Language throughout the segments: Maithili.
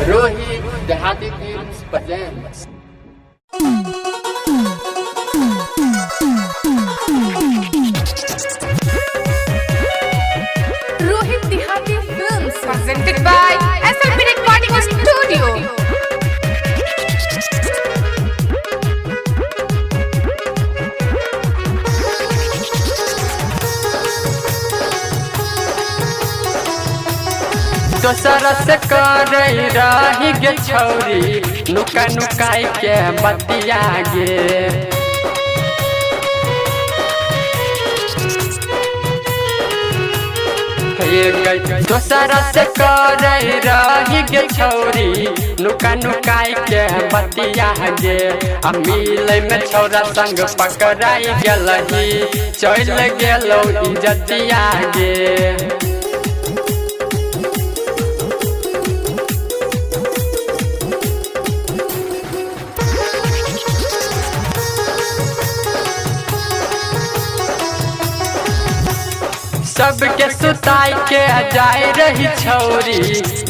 Rohit Dehati Films presents. Rohit Dehati Films presented by SLP Recording Studio. दोसर से करे रही गे छौरी नुका नुकाई के बतिया गे। हे गई दोसर से करे रही गे छौरी नुका नुकाई के बतिया गे। आ मिले में छौरा संग पकड़ाई गेलही, चल गेलौ इज्जतिया गे। सबके सुताई के जाय रही छौरी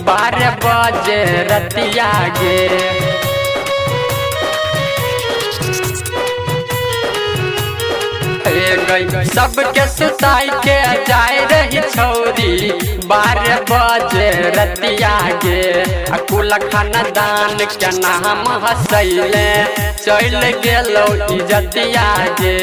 12 बजे रतिया गे। हे गई सबके सुताई के जाय रही छौरी 12 बजे रतिया गे। आ कुल खानदान के नाम हसैले, चल गेलौ इज्जतिया गे।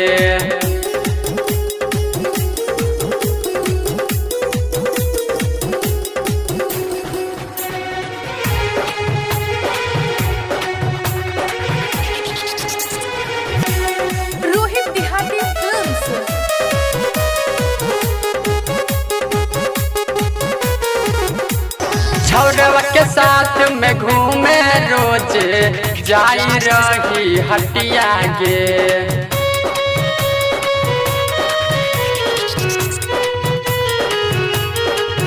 Rohit Dehati Films. छौरवा के साथ में घूमे रोज जाई रही हटिया गे।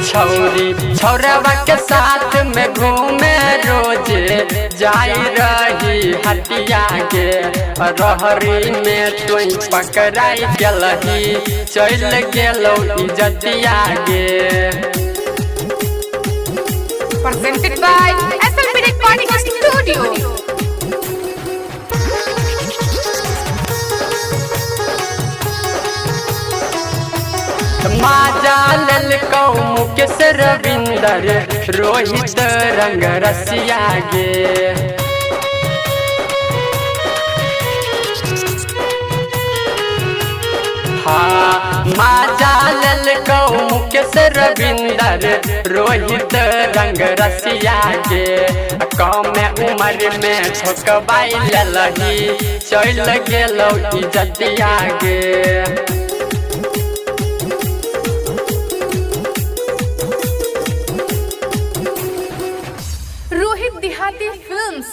छौरी छौरवा के साथ में घूमे रोज जाई रही हटिया गे। रहरी में तुई पकड़ाई गेलही, चल गेलौ इज्जतिया गे। Presented by SLP Recording Studio. माजा ललकौ मुकेश रविंदर रोहित रंग रसिया गे। हाँ माजा ललकौ मुकेश रविंदर रोहित रंग रसिया गे। कम उम्र में ठोकबाई ललही, चल गेलौ इज्जतिया गे। Rohit Dehati Films.